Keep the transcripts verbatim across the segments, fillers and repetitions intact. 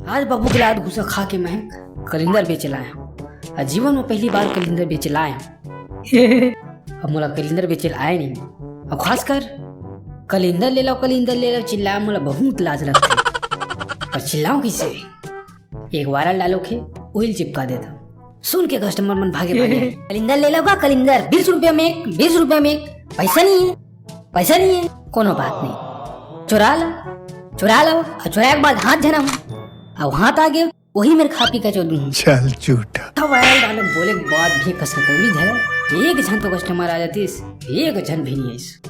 आज बाबू के लात घूसा खा के मैं कलिंदर बेचे लाए हूँ। आज जीवन में पहली बार कलिंदर बेचे लाए हूँ। अब मोला कलिंदर बेचे आए नहीं। अब खासकर कलिंदर ले लो, कलिंदर ले लो चिल्लाए, मोला बहुत लाज लगथे। पर चिल्लाऊं किसे? एक viral dialogue हे, ओहिल चिपका देता। सुन के customer मन भागे भागे। कलिंदर ले लो का कलिंदर? बीस रुपया में एक, बीस रुपया में एक। पैसा नहीं है, पैसा नहीं है, कोनो बात नहीं, चुरा ला, चुरा ला। और चुराए के बाद हाथ झना हो, अब हाथ आ गए, वही मेरे खा पी का चोदू हूँ। चल झूठा। तो viral dialogue बोले के बाद भी कसरतौली धरे, एक झन तो customer आ जातीस, एक झन भी नहीं आइस।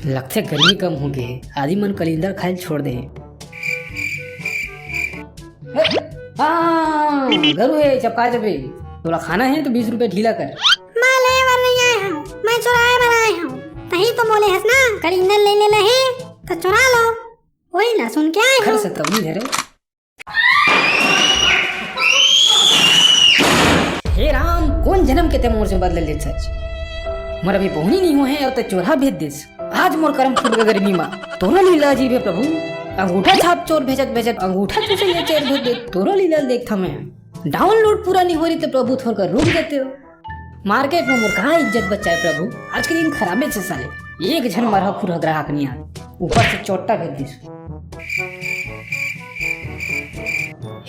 लगथे गर्मी कम हो गए, आदमी मन कलिंदर खाइल छोड़ दे। हाँ, गरू है, चपका जबे। तोला खाना है तो बीस रुपया ढीला कर। मैं ले बर नहीं आए हूँ, मैं चुराए बर आए हूँ। तही तो बोले हस ना, कलिंदर ले ले लहे, तो चुरा लो। वही ला सुन के आए खर हूँ। से तब नहीं धरे। हे राम, कौन जन्म के ते मोर से बदला लेत सच? मोर अभी बोहनी नहीं हुआ है और ते चोरहा भेज देस। आज मोर करम फूट गे गर्मी मा। तोरो लीला अजीब हे प्रभु। अंगूठा छाप चोर भेजत भेजत अंगूठा चूसे ये चोर भेज दे। तोरो लीला देखथा मैं। Download पूरा नहीं हो रही तो प्रभु थोरका रुक जाते हो। Market में मोर कहाँ इज्जत बचाए प्रभु। आज के दिन खराबे से साले। एक झन मरहा फुरहा ग्राहक नहीं आए। ऊपर से चोट्टा भेज दिस।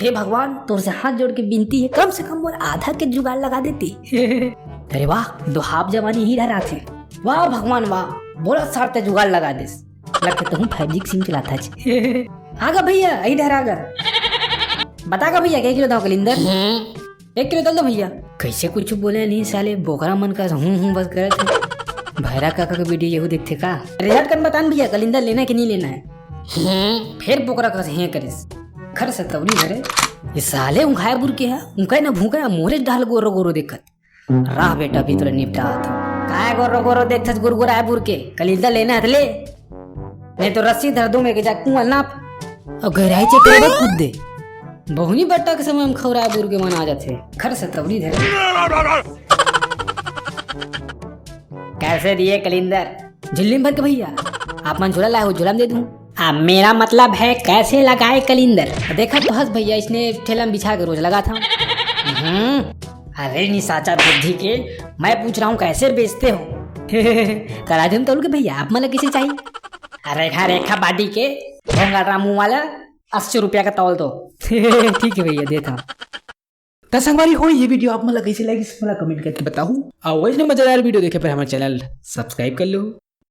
हे भगवान, तोर से हाथ जोड़ के विनती है, कम से कम मोर आधा के जुगाड़ लगा देती। अरे वाह, दुहाप जवानी ही डहराथे। वाह भगवान वाह, बोला सार ते जुगाड़ लगा देस। लगथे तहूँ five G के SIM चलाथस। आगा भैया, अही डहर आगा। बता गा भैया, के किलो दाव कलिंदर? एक किलो तल दो भैया। कैसे कुछ बोले नहीं साले, बोकरा मन का हूँ हूँ बस करत हे। भैरा काका का video यहू देखथे का? अरे हट कन बतान भैया, कलिंदर लेना है कि नहीं लेना है? फेर बोकरा कस हें करिस। खर से तौली धरे। ये साले उंघाए बुर के है, उंघाए ना भूंकाए, मोरे डाल गोरो गोरो देखत। राह बेटा, अभी तोला निपटात हूँ। काय गोरो गोरो देखथस गुरगुराए बुर के? कलिंदर लेना है त ले, नहीं तो रस्सी धर दूं मैं के जा कुआं नाप। और गहराई check करे बर कूद दे। बहुनी बट्टा के समय में खौराए बुर के मन आ जाथे। खर से तौली धरे। कैसे दिए कलिंदर? झिल्ली में भर के भैया, आप मन झोला लाए हो, झोला में दे दूं। आ, मेरा मतलब है कैसे लगाए कलिंदर? देखा तो हस भैया, इसने ठेला में बिछा के रोज लगाथा। हम्म, अरे निशाचर बुद्धि के, मैं पूछ रहा हूँ कैसे बेचते हो? करा दूं तौल के भैया, आप मन ला कैसे चाहिए? अरे रेखा रेखा बाडी के, भोंगा रामू वाला, अस्सी रुपया का तौल दो। ठीक है भैया, देता हूँ। त संगवारी हो, ये video आप मन ला कैसे लगिस, मोला comment करके बताहू। अउ वैसने मजेदार video देखे बर हमर channel subscribe कर लो।